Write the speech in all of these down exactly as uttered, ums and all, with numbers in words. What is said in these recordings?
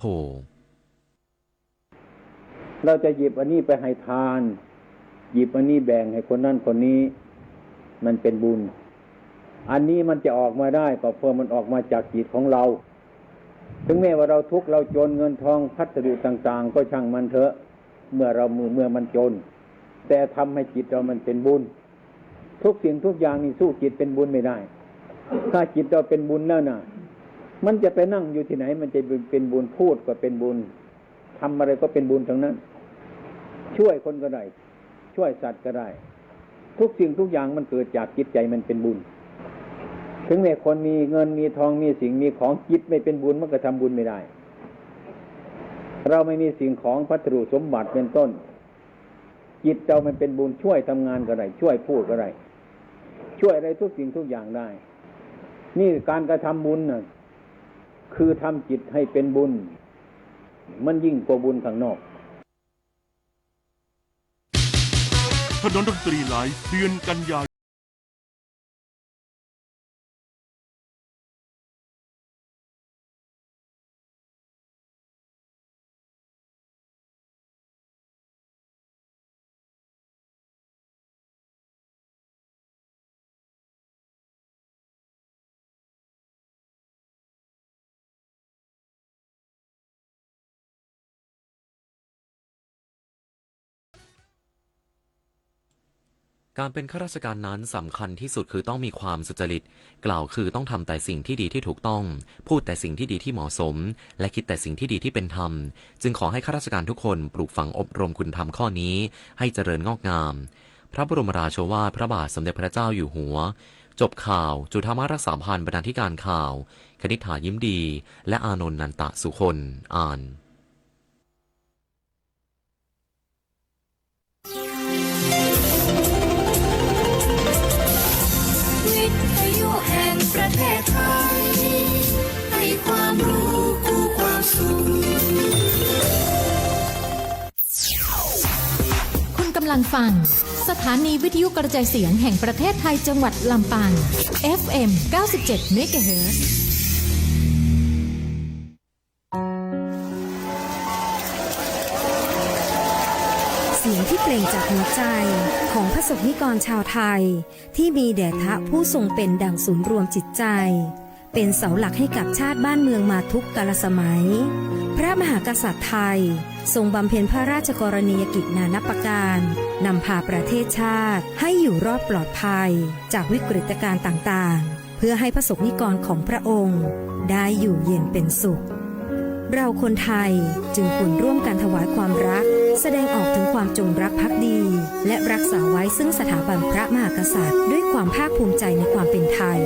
โอ้ เราจะหยิบอันนี้ไปให้ทาน หยิบอันนี้แบ่งให้คนนั้นคนนี้ มันเป็นบุญ อันนี้มันจะออกมาได้ก็เพราะมันออกมาจากจิตของเรา ถึงแม้ว่าเราทุกข์เราจน เงินทองพัสดุต่างๆ ก็ช่างมันเถอะ เมื่อเรา เมื่อมันจน แต่ทำให้จิตเรามันเป็นบุญ ทุกสิ่งทุกอย่างนี่สู้จิตเป็นบุญไม่ได้ ถ้าจิตเราเป็นบุญแล้วนะ มันจะไปนั่งอยู่ที่ไหน มันจะเป็นบุญ พูดก็เป็นบุญ ทำอะไรก็เป็นบุญทั้งนั้น ช่วยคนก็ได้ ช่วยสัตว์ก็ได้ ทุกสิ่งทุกอย่างมันเกิดจากจิตใจมันเป็นบุญ ถึงแม้คนมีเงินมีทองมีสิ่งมีของ จิตไม่เป็นบุญมันก็ทำบุญไม่ได้ เราไม่มีสิ่งของพัสดุสมบัติเป็นต้น จิตเรามันเป็นบุญ ช่วยทำงานก็ได้ ช่วยพูดก็ได้ ช่วยอะไรทุกสิ่งทุกอย่างได้ นี่การกระทำบุญน่ะ คือทำจิตให้เป็นบุญ มันยิ่งกว่าบุญข้างนอก ถนนดนตรีไลฟ์ เดือนกันยายน การเป็นข้าราชการนั้นสำคัญที่สุดคือต้องมีความสุจริต กล่าวคือต้องทำแต่สิ่งที่ดีที่ถูกต้อง พูดแต่สิ่งที่ดีที่เหมาะสม และคิดแต่สิ่งที่ดีที่เป็นธรรม จึงขอให้ข้าราชการทุกคนปลูกฝังอบรมคุณธรรมข้อนี้ให้เจริญงอกงาม พระบรมราโชวาทพระบาทสมเด็จพระเจ้าอยู่หัว จบข่าว จุฑามาศ รักษาพันธ์ บรรณาธิการข่าว คณิษฐา ยิ้มดี และอานนท์ นันตะสุคน อ่าน วิทยุแห่งประเทศไทย ให้ความรู้คู่ความสุข คุณกำลังฟัง สถานีวิทยุกระจายเสียงแห่งประเทศไทย จังหวัดลำปาง เอฟเอ็ม เก้าสิบเจ็ด เมกะเฮิรตซ์ เสียงที่เปล่งจากหัวใจของพระสงฆ์นิกรชาวไทย ที่มีแด่พระผู้ทรงเป็นดั่งศูนย์รวมจิตใจ เป็นเสาหลักให้กับชาติบ้านเมืองมาทุกกาลสมัย พระมหากษัตริย์ไทยทรงบำเพ็ญพระราชกรณียกิจนานับประการ นำพาประเทศชาติให้อยู่รอดปลอดภัยจากวิกฤตการณ์ต่างๆ เพื่อให้พระสงฆ์นิกรของพระองค์ได้อยู่เย็นเป็นสุข เราคนไทยจึงควรร่วมกันถวายความรัก แสดงออกถึงความจงรักภักดี และรักษาไว้ซึ่งสถาบันพระมหากษัตริย์ ด้วยความภาคภูมิใจในความเป็นไทย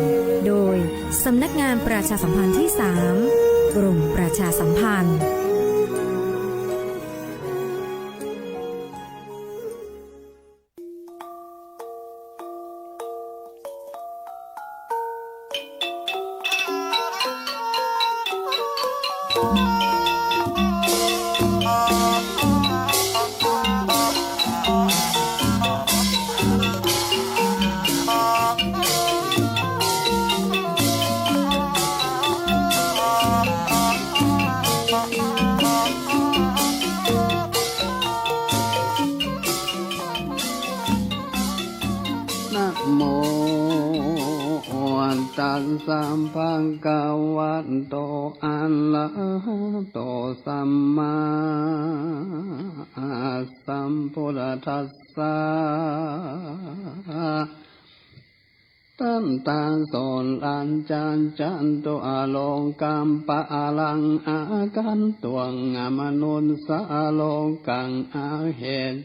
โดยสำนักงานประชาสัมพันธ์ที่สาม กรมประชาสัมพันธ์ นะโม ตัสสะ ภะคะวะโต อะระหะโต สัมมาสัมพุทธัสสะ ทันตา โสรัญจะ จันตุ อะโลกัมปะ อะรัง อาคันตุง อมนุสสะ โลกัง อะเหตุ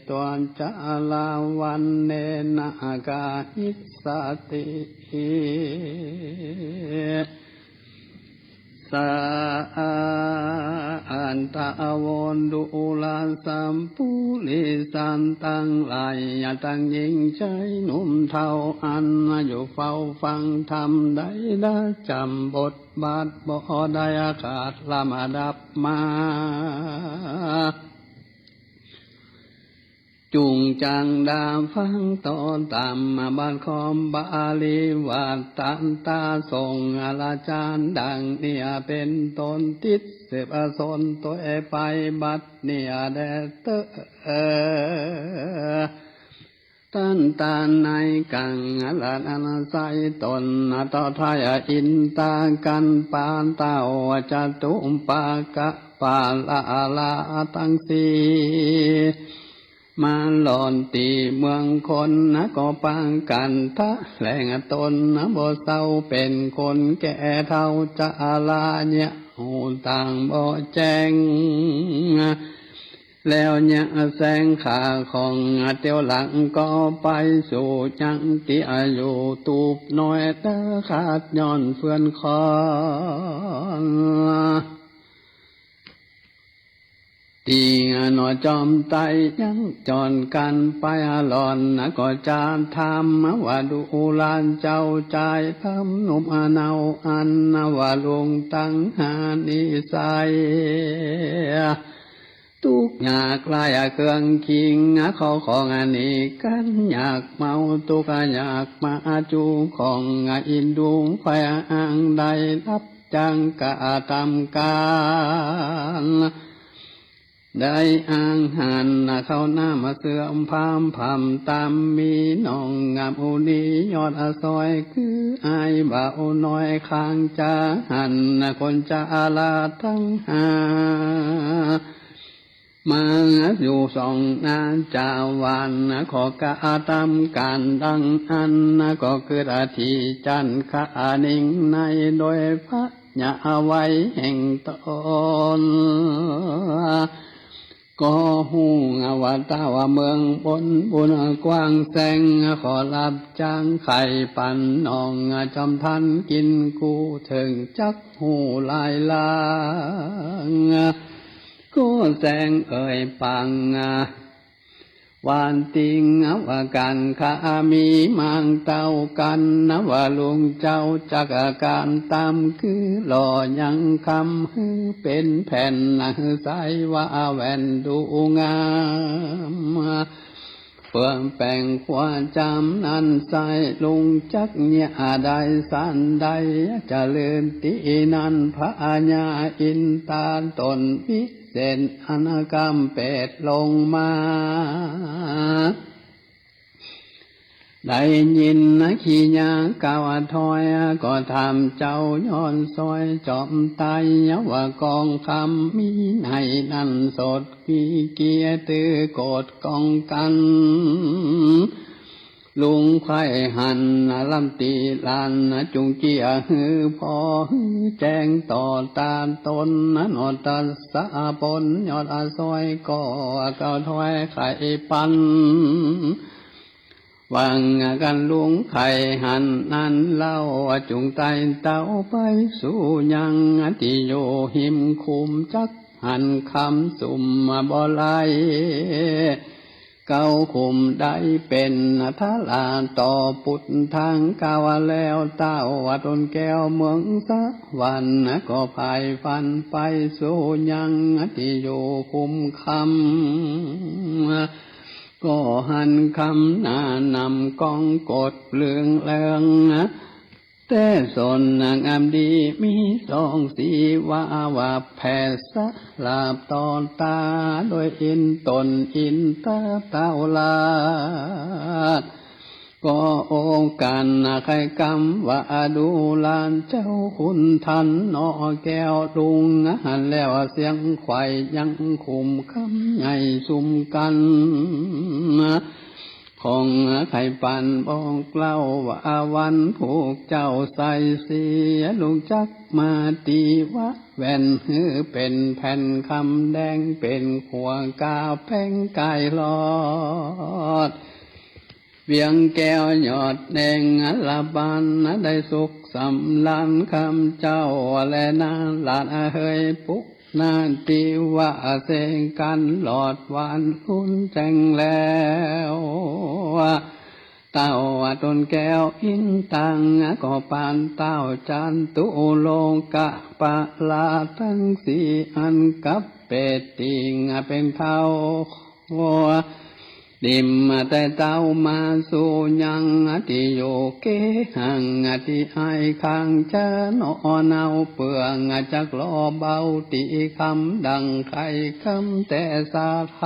จารา วัณเณนะ กาหิสสะติ สาอันตะ โวดุลสะ ปุริสันตังหลาย ทั้งหญิงชายหนุ่มเฒ่า อันมาอยู่เฝ้าฟังธรรรม ได้ละจำบทบาทบ่ได้ขาดลำดับมา จุ่งจังดาฟังต่อต๋ามมาบัดคอมบาลีวัตตันตาส่งอาจารย์ดังนี้เป๋นต้น ติดสืบสนตวยไปบัดนี้แด่เต๊อะ ตันตาในกังอาราธนาใสต๋น ต่อไท้อินตากันปาเต้าจตุปาคะปาละอาราตังสี่ มาหล่อนตี้เมืองคนนะ ก็ปางกั๋นทะแหลงต๋นนะ บ่เศร้าเป๋นคนแก่เฒ่าจะอาราเยียะ ฮู้ต่างบ่แจ้ง แล้วเยียะแสงข้าของเตียวหลังก็ไปสู่ยังตี้อยู่ตูบน้อยเต๊อะ ขาดย้อนเฟื่อนคอน ตี้หนอจอมไตยังจอนกั๋นไปหล่อนนะ ก็จะถามว่าดูราเจ้าจายทำหนุ่มอเนาอันว่าลุงตังหานิสัย ตุ๊กข์ยากหลายเครื่องคิง เข้าของอันนี้กั๋น อยากเมาตุ๊กข์อยากมาจูของอินดูไฟอ้างได้รับจ้างกระทำก๋าน ได้อาหารเข้าน้ำเสื้อผ้าผ่ำต๋ามมี น้องงามอุนียอดอสอย คืออ้ายบ่าวน้อยข้างจะหัน คนจะอาราตังห้า มาอยู่สองนาจาวัน ขอกระทำก๋านดังอั้น ก็คืออธิจันทร์คณิงในโดยพระ ยะไว้แห่งต๋น ก็ฮู้ว่าเต้าเมืองบนบุญกว้างแสง ขอรับจ้างไข่ปันน้องจอมทันกิ๋นกู้ เถิงจักฮู้หลายลาง ก็แสงเอ่ยปาง ว่าติงว่ากั๋นข้ามีมางเต้ากั๋นนะ ว่าลุงเจ้าจักก๋านต๋ามคือหล่อยังคำ หื้อเป๋นแผ่นหื้อใสว่าแหวนดูงาม เปื้อแป๋งคว้าจำนั้นใส ลุงจักเยียะได้สันใด เจริญตี้นั้นพญาอินตาต๋นวิ เสนอันกำเปดลงมา ได้ยินนะขีญากล่าวถ้อย ก็ถามเจ้าย้อนซอยจอมไต ว่ากองคำมีในนั้นสด มีเกียรติโกฏกองกั๋น ลุงใค่หันลำตี้หลาน จุ่งเจียะหื้อผ่อหื้อแจ้งต่อต๋าต๋น นอตัสสะปนยอดอสอย ก็กล่าวถ้อยไขปัน ว่ากั๋นลุงใค่หันนั้นเล่า จุ่งไต่เต้าไปสู่ยังตี้อยู่หิมคุ้ม จักหันคำสุมบ่ไล เก้าขุมได้เป๋นทราต่อปุตตะ กล่าวแล้วเต้าว่าต๋นแก้วเมืองสวรรค์ ก็ใฝ่ฝันไปสู่ยังตี้อยู่คุ้มคำ ก็หันคำหน้านำกองกฎเรืองเรือง แต่สนนางอำดีมีสองสี ว่าว่าแผดสลาบต่อต๋า โดยอินต๋นอินตาเต้าราช ก็โอกั๋นไขกำว่าดูราชเจ้าขุนทัน นอแก้วลุงหันแล้วเสียงไขว่ยังคุ้มคำใหญ่สุมกั๋น ของไขปันบอกเล่าว่าวันผูกเจ้าใส่เสีย ลุงจักมาตีว่าแหวนหื้อเป๋นแผ่นคำแดง เป๋นขั่วกาแป้งกายหลอด เวียงแก้วยอดแดงละบาน ได้สุขสำราญคำเจ้าแลนา หลานเฮยปุก นาติวะเสกันหลอดหวานลุ้นแจ้งแล้ว เต้าต๋นแก้วอินตัง ก็ปานเต้าจันตุโลกะปะลาตังสี่อันกับเปตติงเป๋นเฒ่า ติ่มแต่เต๊ามาสู่ยังตี้อยู่เก๊ห่างตี้อ้ายข้างจะหนอเนาเปื้องจักหล่อเบาตี้กำดังไข่กำแต่สาไท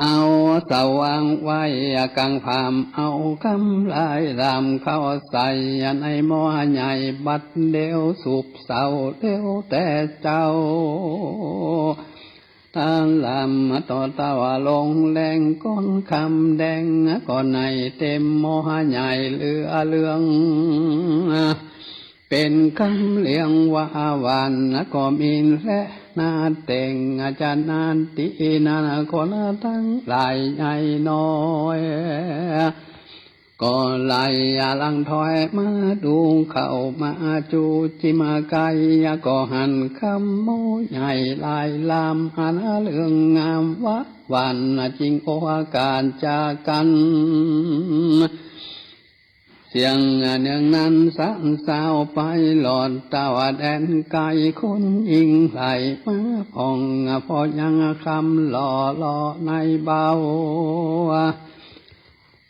เอาสว่างไว้กังผาม เอากำลายลามเข้าใส่ในหม้อใหญ่บัดเดียวสุบเสาเดียวแต่เจ้า ตาลามต่อเต้าลงแรงก้นคำแดง ก็ในเต็มหม้อใหญ่เหลือเรื่อง เป๋นกำเลียงว่าหวานก็มีและนาเต็ง อาจารย์นาตี้นั้นคนตังหลายใหญ่น้อย ก็ไหลหลังถอยมาดูเข้ามาจู๋จิ๋มไกล ก็หันคำหม้อใหญ่ลายลามอันเรื่องงามว่าหวานจึงโอการจากกัน เสียงเนืองนั้นสาวสาวไปหลอดเต้าแดนไกล คนหญิงไหลมาพ่อง พอยังคำหล่อหล่อในเบา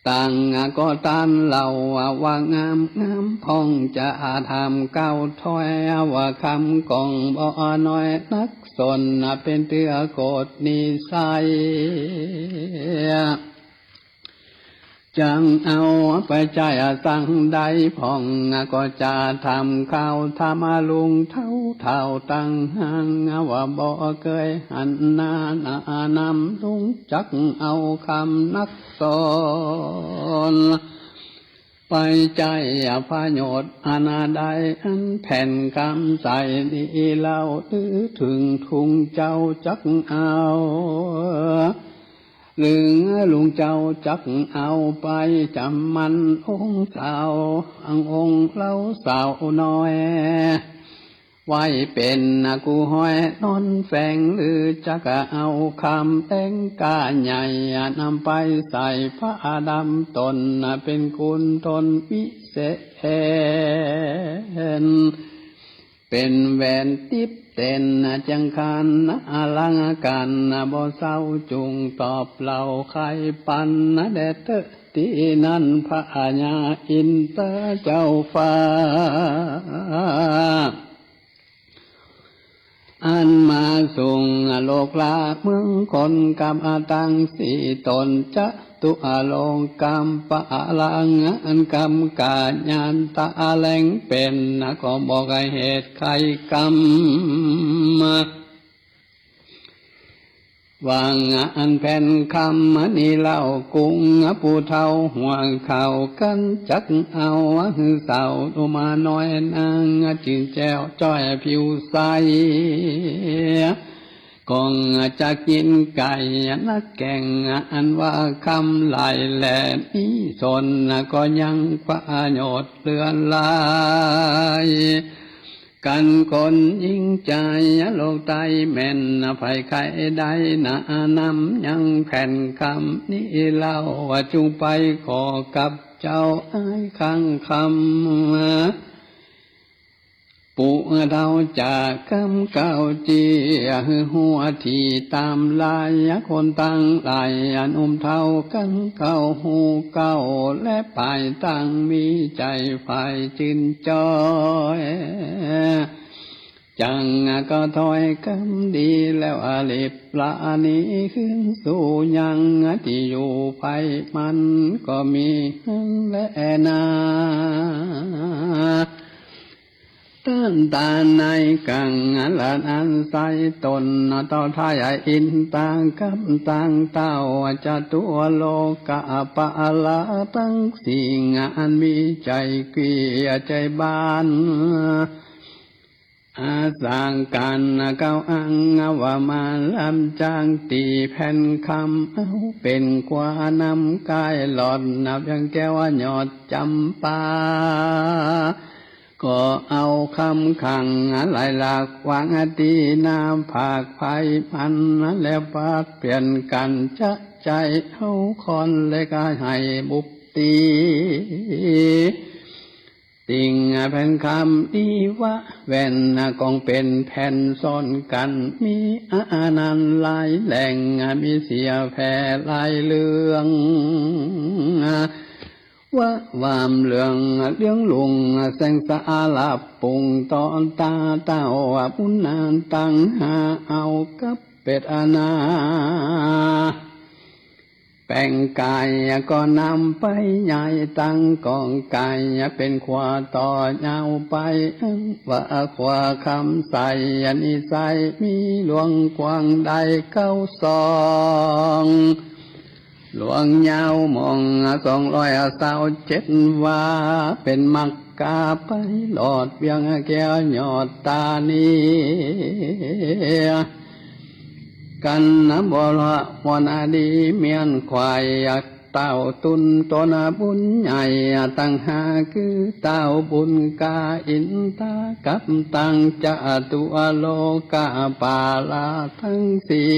ต่างก็ต้านเล่าว่างามงามพ่อง จะถามก้าวถ้อยว่าคำกองบ่น้อยนักสน เป๋นเตื้อโกฏนิสัย จังเอาไปใจ๊สังใดพ่อง ก็จะถามข่าวถามลุงเฒ่าเฒ่าตังหั้ง ว่าบ่เกยหันหน้านำลุงจักเอาคำนักสน ไปใจ๊ประโยชน์อันใด อันแผ่นกำใสนี้เล่า หรือเถิงทุงเจ้าจักเอา หรือลุงเจ้าจักเอาไปจ๋ำมันองค์สาว อังองค์เล่าสาวน้อย ไว้เป๋นกู้ฮ้อยนอนแฝง หรือจักเอาคำแตงก้าใหญ่ นำไปใส่ผ้าดำตน เป๋นกุณฑลวิเศษ เป๋นแหวนติ๊บเต้นเจียงคาน อลังก๋านบ่เศร้า จุ่งตอบเล่าไขปันแด่เต๊อะ ตี้นั้นพญาอินทร์เจ้าฟ้า อันมาสุงโลกลาเมืองคนกับตังสี่ต๋น จตุโลกัมปะลังอันกำก๋าญาณตะแหลงเป๋น ก็บอกเหตุไขกำ ว่าอันแผ่นคำนี้เล่า กุงผู้เฒ่าหัวเข้ากั๋น จักเอาหื้อสาวหนุ่มน้อยนาง จื้อแจ้วจ้อยผิวใส กองจักกิ๋นไก่นักแก่ง อันว่าคำหลายแหล่นี้สน ก็ยังประโยชน์เหลือหลาย กั๋นคนหญิงใจ๋โลกใต้แม่น ใผใค่ได้นำยังแผ่นคำนี้เล่า ว่าจุ่งไปขอกับเจ้าอ้ายข้างคำ ปู่เฒ่าจากกำเก่าเจีย หื้อหัวทีต๋ามลาย คนตังหลายหนุ่มเฒ่ากั๋นเก่าฮู้เก่า และปายตังมีใจ๋ใฝ่จื้นจ้อย จังก็ถ้อยกำดีแล้วอลิบละนี้ขึ้นสู่ยังตี้อยู่ไผมันก็มีหั้นแลนา ต้านต๋าในกังละอันใสต๋น เต้าทายอินตางกับตังเต้า จตุโลกะปะละตังสิ่ง อันมีใจ๋เกวียใจ๋บาน อาสางกั๋นเก่าอังว่ามาลำจางตี้แผ่นคำ เอาเป๋นกว่านำก๋ายหลอด นับยังแก้วยอดจ๋ำปา ก็เอาคำขังหลายหลากวางตี้หน้าผากไผมัน แล้วปาดเปลี่ยนกั๋นจะใจ๋เอาค่อนเล็กให้บุบตี เ ติ่งแผ่นคำนี้ว่าแว่น กองเป๋นแผ่นซ้อนกั๋น มีอานันต์หลายแหล่ง มีเสียแผ่หลายเรื่อง ว่าความเรื่องเลี้ยงลุง แสงสาลับปุงต่อตาเต้า บุญนานตังหาเอากับเป๋ดอานา แป๋งก๋ายก็นำไปใหญ่ ตังกองก๋ายเป๋นขั้วต่อยาวไป อันว่าขั้วคำใส นิสัยมีหลวงกว้างได้เก้าซอง หลวงยาวม่องสองร้อยซาวเจ็ดวา เป๋นมัคคาไปหลอดเวียงแก้วยอดต๋านี กั๋นบ่ละมนต์ดีเมียนควาย เต้าตุ๊นต๋นบุญใหญ่ ตังหากคือเต้าบุญกาอินทากับตังจตุโลกาปาลาตังสี่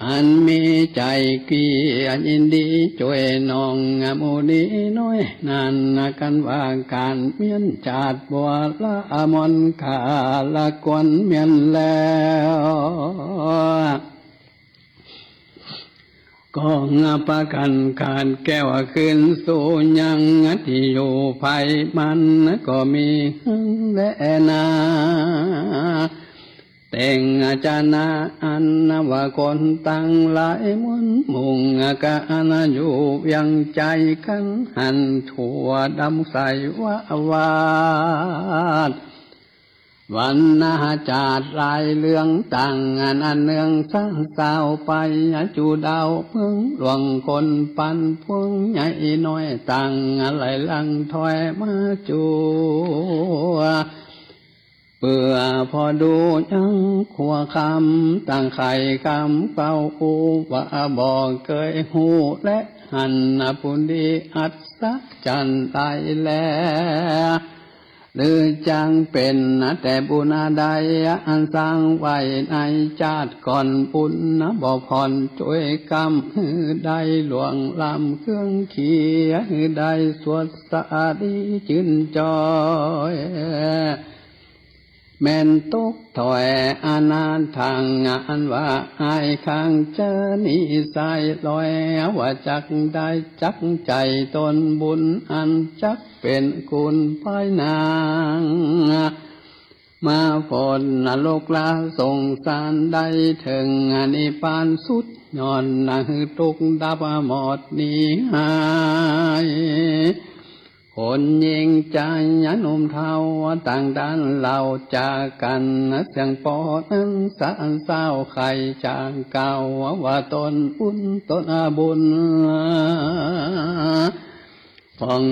อันมีใจ๋เกียรติยินดีจ้วยน้องมุนีน้อยนั้น กั๋นว่าก๋านเมียนจาติบัวละมนต์ขาละกวนเมียนแล้ว ก็ปากั๋นขาดแก้วคืนสู่ยังตี้อยู่ไพมัน ก็มีหั้นแลนา เต็งอาจานะอันว่าคนตังหลายมวลมุ่ง กะอันอยู่เวียงใจ๋กั๋นหั้นทั่วดำใสว่าวาด วันนาจาติหลายเรื่องตัง อันเนืองสาวไป จูดาวเมืองหลวงคนปันพวงใหญ่น้อยตัง ไหลหลั่งถ้อยมาจู เปื้อผ่อดูยังขั้วคำ ตังใค่คำเก่าอู้ว่าบ่เกยฮู้ และหั้นปุญดีอัศจรรย์ใดแล หรือจักเป๋นแต่บุญใด อันสร้างไว้ในจาติก่อน บุญบ่ผ่อนจ้วยกำ หื้อได้หลวงล้ำเครื่องเขีย หื้อได้สวดสาดีจื้นจอย แม่นตกถ้อยอนาถา อันว่าอ้ายข้างเจอนิสัยลอย ว่าจักได้จักใจ๋ตนบุญ อันจักเป๋นคุณภายหน้า มาป๊นนรกละสงสาร ได้เถิงนิพพานสุดยอด หื้อตุ๊กข์ดับหมดหนีหาย คนยิ่งใจ๋หนุ่มเฒ่าต่างด้านเหล่าจากกั๋น เสียงปอนั้นสานเศร้าใค่จากเก่า ว่าตนบุญตนบุญ พ่อง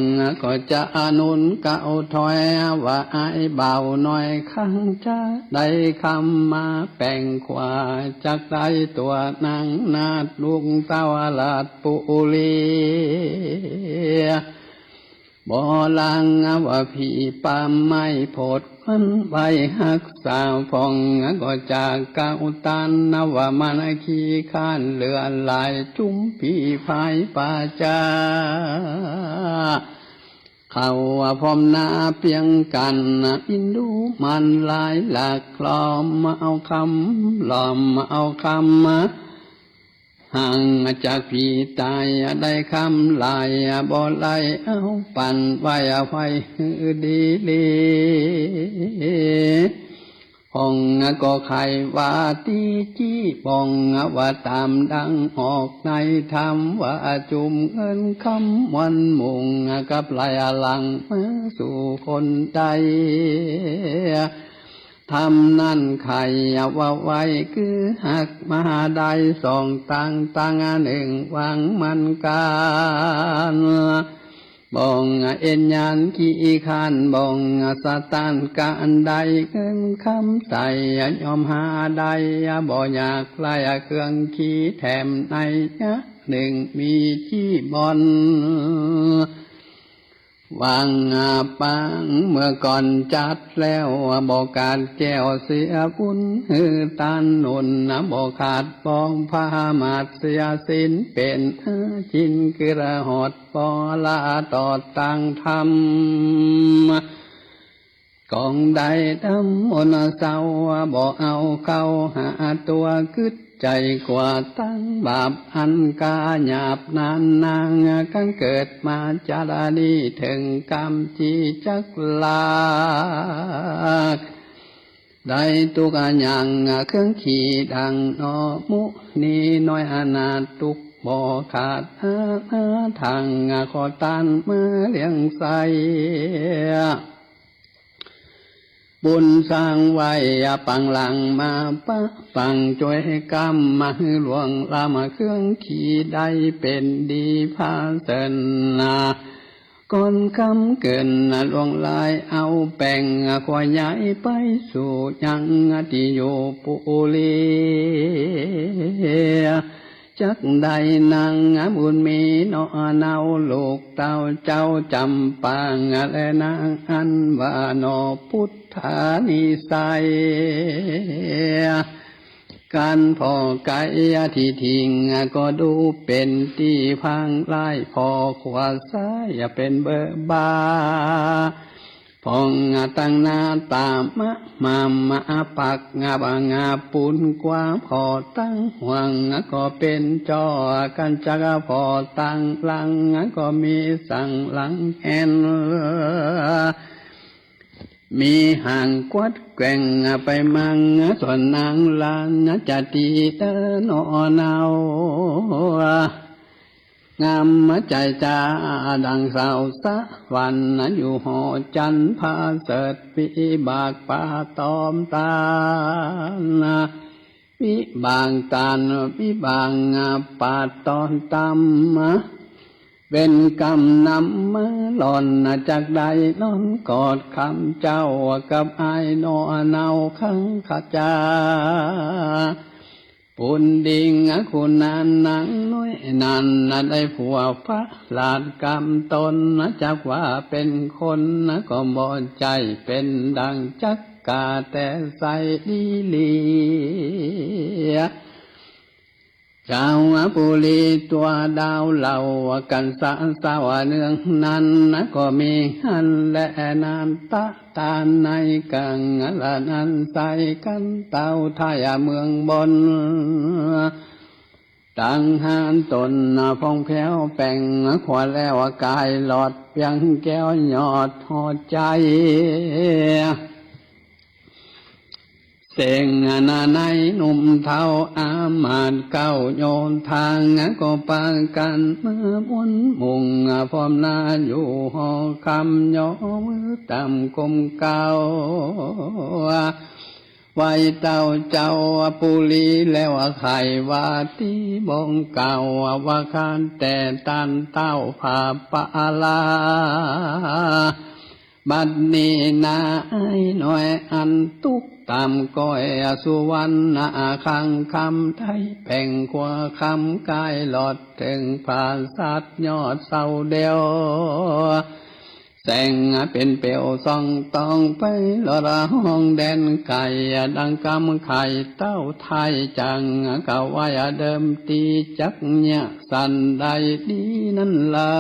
ก็จะอนุนเก่าถ้อย ว่าอ้ายบ่าวน้อยข้างจะได้คำมาแป๋งขวา จักได้ตั๋วนางนาฏลูกเต้าราชปุรี บ่ลังว่าผีป่าไม้โพดมันไว้ฮักษา พ่องก็จากเก่าต้านว่ามันขี้ค้านเหลือหลาย จุมผีพายป่าจ้า เขาว่าพร้อมหน้าเปียงกั๋น อินดูมันหลายหลากล้อมเอาคำ ล้อมเอาคำ ห่างจากผีต๋ายได้คำหลาย บ่ไล่เอาปั๋นไว้ ไว้หื้อดีหลี พ่องก็ใค่ว่าตี้จี้ พ่องว่าต๋ามดังออกในธรรม ว่าจุมเงินคำวันมุ่ง กับไหลหลั่งมาสู่คนใด ธรรมนั้นใค่ว่าไว้คือฮักมาได้สองตาง ตางนึ่งวางมันกั๋น บ่งเอ็นยานขี้ค้าน บ่งสะต้านก๋านได้เงินคำใส ย่อมหาได้บ่ยาก ไล่เครื่องขี้แถมในยะนึ่งมีจี้บ่อน วางปางเมื่อก่อนจัดแล้ว บ่ขาดแก้วเสียบุญหื้อตาน นุ่นบ่ขาดปองพระมาตรเสียศีล เป๋นอาจินคือละหอดปอละตอดตางธรรม ของได้ดำมนต์เศร้า บ่เอาเข้าหาตั๋ว กึ๊ดใจ๋กว่าตังบาป อันก้าหยาบนานนาง กันเกิดมาจารณี เถิงกำจีจักลาก ได้ตุ๊กอย่างเครื่องขี่ดังหนอ มุนีน้อยอนาถ ตุ๊กบ่ขาดหาทาง ขอตานมาเลี้ยงใส้ บุญสร้างไว้ปังหลังมาปะปัง จ้วยกำมาหื้อหลวงล้ำ เครื่องขี่ได้เป๋นดีผาเสริญนา ก่อนค่ำเกินล่วงลายเอาแป๋ง ขวายใหญ่ไปสู่ยังตี้อยู่ปุรี จักได้นางบุญมีหนอเนา ลูกเต้าเจ้าจ๋ำปา และนางอันว่าหนอปุทธานิสัย ก๋านผ่อไก๋ตี้ถิง ก็ดูเป๋นตี้พังหลาย ผ่อขวาซ้ายเป๋นเบ้อบ่า ผ่องตังหน้าต๋ามะ มามาปักงาบงาปูนกว้าง ผ่อตังหว่างก็เป๋นจ้อ กันจักผ่อตังหลัง ก็มีสันหลังแอ่น มีหางกวัดแกว่งไปมั่ง ส่วนนางหลานจะดีเต้อหนอเนา งามใจ๋จ๋าดังสาวสวรรค์ อยู่หอจันทร์ผาเสริฐ วิบากปาตอมตาน วิบากตาน วิบากปาตอมตาน เวรกรรมนำมาหล่อน จักได้นอนกอดคำเจ้า กับอ้ายหนอเนาคังคจา ปุ้นดิงคุณนางน้อยนั้น ได้ผัวพระราชกำตน จักว่าเป๋นคนก็บ่ใจ้ เป๋นดังจักกาแต่ใสดีหลี เจ้าปุรีตั๋วดาวเหล่า กันสะสาวเนืองนั้น ก็มีหั้นแลนาตะตาในกัง ละนั้นใสกันเต้าไทยเมืองบน ตังหานต๋นผ่องแผ้วแป๋ง ขวาแล้วก๋ายหลอดเปียงแก้วยอดหอใจ๋ เสงนาในหนุ่มเฒ่าอามาตย์เก๊า โยธาก็ปากั๋นมาม่วนมุ่ง พร้อมหน้าอยู่หอคำ ย่อมือต๋ามก้มเก๊า ไหว้เต้าเจ้าปุรีแล้วใค่ว่าตี้บ่งเก๊า ว่าข้าแต่ต้านเต้าพระปาลา บัดนี้นาอ้ายน้อยอันตุ๊กต๋ามก้อยสุวรรณาคังคำ ได้แป๋งขัวคำก๋ายหลอดเถิงผาสัตว์ยอดเสาเดียว แสงเป๋นเปลวส่องตองไปหลอดห้องแดนไก๋ ดังกำไข่เต้าไทยจัง กะว่าเดิมตี้จักเยียะสันใดดีนั้นเล่า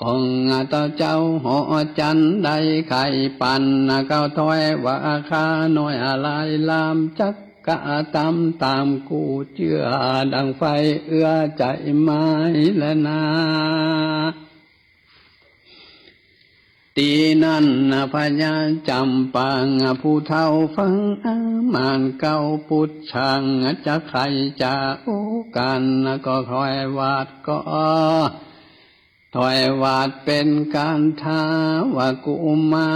ของเต้าเจ้าหอจันทร์ได้ไข่ปัน เก๊าถ้อยว่าข้าน้อยหลายลาม จักกระตำต๋ามกู้เจื้อ ดังไฟเอื้อใจ๋ไม้แลนา ตี้นั้นพญาจำปาผู้เฒ่าฟังอามาตย์เก๊าปุจฉัง จักใค่จะอู้กั๋น ก็ถ้อยวาดก็ ถ้อยวาดเป๋นคาถาว่า กุมา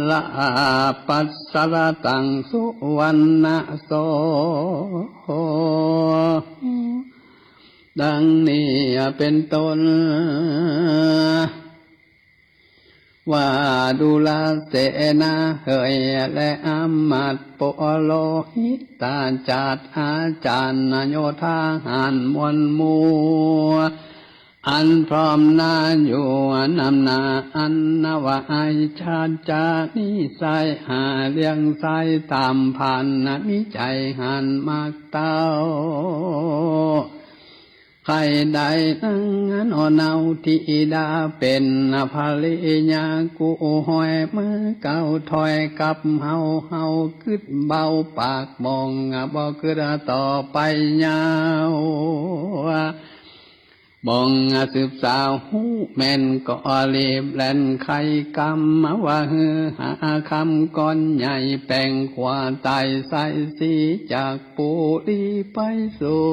ระปัสสะระตังสุวรรณโส ดังนี้เป๋นต้น ว่าดูราเสนาเหย และอามาตย์ปุโรหิตาจารย์อาจารย์โยธาหารมวลหมู่ อันพร้อมหน้าอยู่นำหน้า อันว่าไอ้ชาติจานิสัย หาเลี้ยงใส้ต๋ามพันธุ์ มิใจ้หันมักเต้า ใค่ได้นางหนอเนาทิดา เป๋นภริยากู้ห้อย มาเก้าถ้อยกับเฮา เฮากึ๊ดเบาปากบ่ง บ่กึ๊ดต่อไปยาว บ่งสืบสาวฮู้แม่น ก็รีบแล่นไขกำ ว่าหื้อหาคำก้อนใหญ่ แป๋งขัวใต้สายสี จากปุรีไปสู่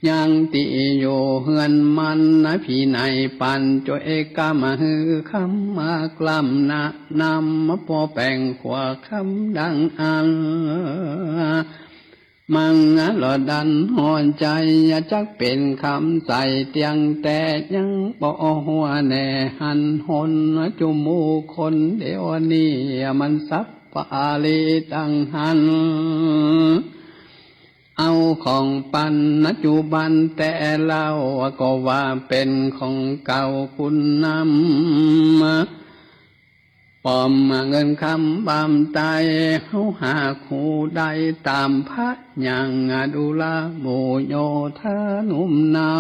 ยังตี้อยู่เฮือนมัน พินัยปั๋นจ้วยกำ หื้อคำมากล้ำนะนำ ปอแป๋งขัวคำดังอั้น มังหล่อดันหัวใจ๋ จักเป๋นคำใสเตี้ยงแต๊ ยังบ่หัวแน่หันหน จุมหมู่คนเดี๋ยวนี้ มันสับปะรีตั้งหัน เอาของปั๋นปัจจุบันแต่เล่า ก็ว่าเป๋นของเก่าคุณนำ ปอมเงินคำบำไต เฮาหากฮู้ได้ต๋ามพระยัง ดูราหมู่โยธาหนุ่มเนา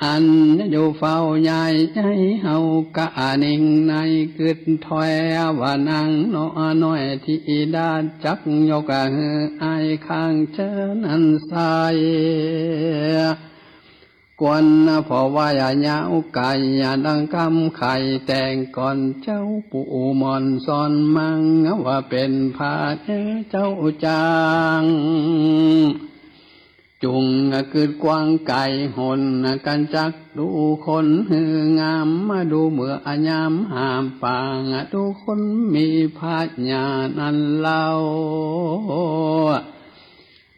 อันอยู่เฝ้าใหญ่ ใหญ่เฮากะนิ่งในกึ๊ดถ้อย ว่านางหนอน้อยทิดา จักยกหื้ออ้ายข้างเจ้านั้นใส่ กวนผ่อไหว้ยาวไก๋ ดังกำไขแต่งก่อนเจ้าปู่หม่อนสอนมัง ว่าเป๋นพระเจ้าจาง จุ่งกึ๊ดกว้างไก๋หน กั๋นจักดูคนหื้องาม มาดูเมื่อยามหามปาง ดูคนมีพระญาณนั้นเล่า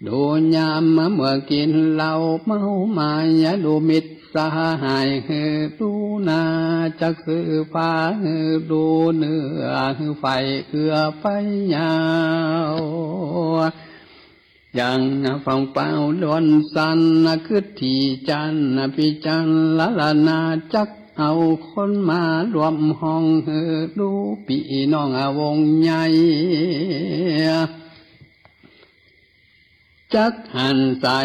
ดูยามเมื่อกิ๋นเหล้าเมามา ดูมิตรสหายหื้อดูหน้า จักซื้อผ้าหื้อดูเนื้อ หื้อใฝ่เอื้อไปยาว ยังฟังเป่าดวนสัน กึ๊ดตี้จันพิจารณา จักเอาคนมารวมห้อง หื้อดูปี้น้องวงใหญ่ จักหันใส่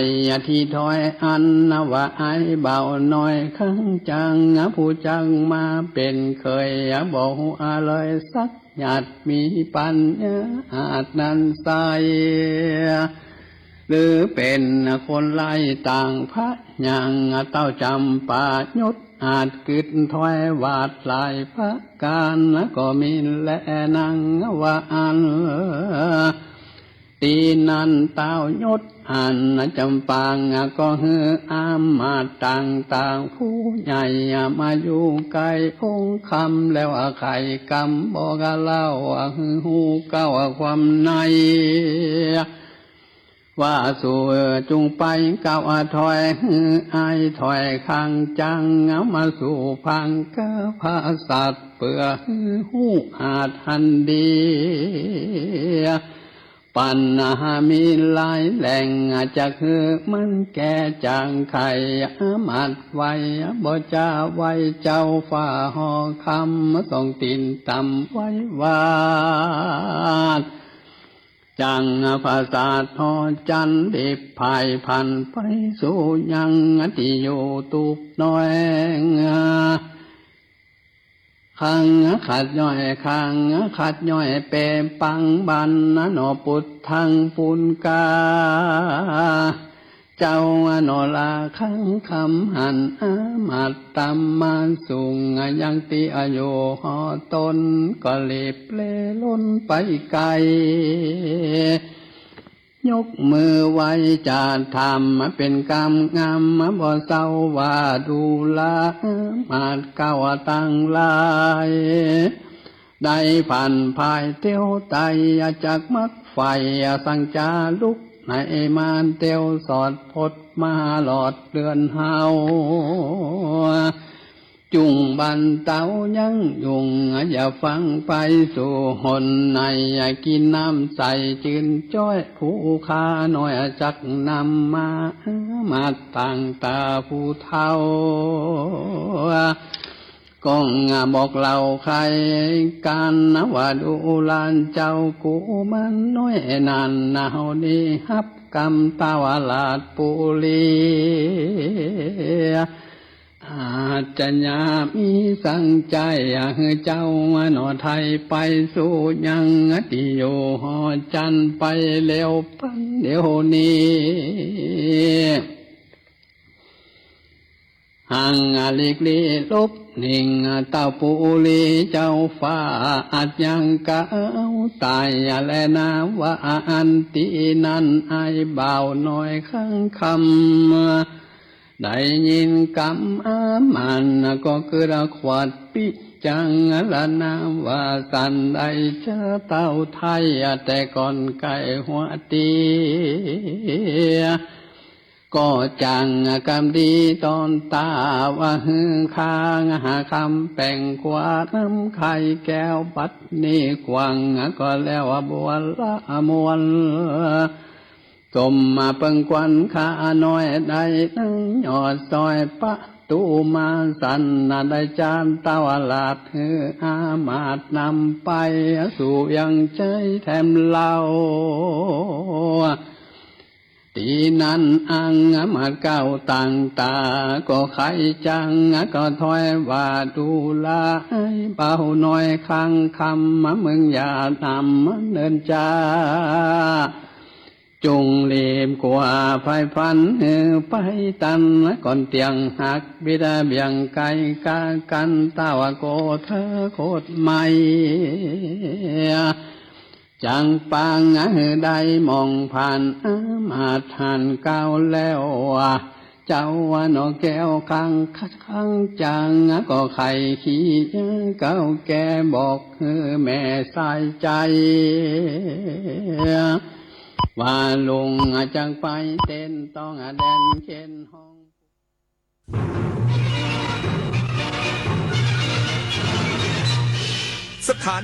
ตี้ถ้อยอัน ว่าอ้ายบ่าวน้อยข้างจาง ผู้จักมาเป๋นเขย บ่ฮู้เลยสักหยาด มีปั๋ญญาอาจนั้นใส่ หรือเป๋นคนไร้ต่างพระยัง เต้าจ๋ำปายศอาจกึ๊ดถ้อยวาดหลายประก๋าน ก็มีแลนางว่าอั้น ตี้นั้นเต้ายศอันจ๋ำปาง ก็หื้ออามาตย์ต่างๆ ผู้ใหญ่มาอยู่ใก้องค์คำ แล้วไขกำบอกเล่า หื้อฮู้เก้าความใน ว่าสูจุ่งไปเก้าถ้อย หื้ออ้ายถ้อยข้างจาง มาสู่ฟังกษัตริย์ เปื้อหื้อฮู้อาจหันดี ปั๋ญหามีหลายแหล่ง จักหื้อมันแก้จางไข อามาตย์ไหว้บ่จาไหว้เจ้าฟ้าหอคำ ส่องตี๋นต่ำไหว้วาด จั่งผสาทหอจันทร์ รีบผ่ายผันไปสู่ยังตี้อยู่ตูบน้อย คังขัดย่อย คังขัดย่อยเปปังบัน หนอปุตถังปุณกา เจ้าหนอลาคังคำหัน อามาตย์ต๋ามมาสูง ยังตี้อยู่หอต๋น ก็รีบเล่ร่อนไปไก๋ ยกมือไหว้จะถาม เป๋นกำงำบ่เศร้า ว่าดูราอามาตย์เก้าตังหลาย ได้ผันผ่ายเตียวไต จักมักใฝ่สังจาลุก ในมานเตียวสอดพดมาหลอดเดือนเฮา จุ่งบันเต๋ายั้งยุง อย่าฟังไปสู่หนไหน กิ๋นน้ำใสจื้นจ้อย ผู้ข้าน้อยจักนำมา มาตั้งต๋าผู้เฒ่า ก้องบอกเล่าไขก๋าน ว่าดูหลานเจ้ากุมารน้อยนั้น เฮานี้ฮับกำตาวราชปุรี อาจจะมีสังใจ๋ หื้อเจ้าหนอไถ่ไปสู่ยังตี้อยู่หอจันทร์ไปแล้วปันเดี๋ยวนี้ หังหลีกลี้หลบหนี เต้าปุรีเจ้าฟ้า อาจยังกล่าวต๋ายแลนา ว่าอันตี้นั้นอ้ายบ่าวน้อยข้างคำ ได้ยินกำอามันก็คือขวัดพิจารณาว่าสันใด เจ้าเต้าไถ่แต่ก่อนไก่หัวเตี้ย ก็จั่งกำดีต๋อนต๋า ว่าหื้อข้าหาคำแป๋งขวัดน้ำไข่แก้ว บัดนี้กว้างก็แล้วบวรมวล สมมาเปิงควันข้าน้อยได้นั่งยอดซอยประตู๋มาสัน ได้จานตาวราชหื้ออามาตย์นำไป สู่ยังใจ๋แถมเล่า ตี้นั้นอังมาตย์เก้าตั้งต๋า ก็ใค่จังก็ถ้อยว่าดูลาอ้ายบ่าวน้อยข้างคำ มึงอย่านำเนินจ้า จุ่งรีบกว่าไฟฟันหื้อไปตัน ก่อนเตี้ยงหักบิดเบี่ยงไกลกากั๋น ตาวโกธาโคตรไหม้ จั่งปางหื้อได้มองผ่าน อามาตย์หันก้าวแล้ว เจ้าหนอแก้วข้างข้างจัง ก็ใค่ขี้เก้าแก่บอกหื้อแม่สายใจ๋ ว่าลุงจักไปเต้นต้องแดนเข็นห้อง สถานี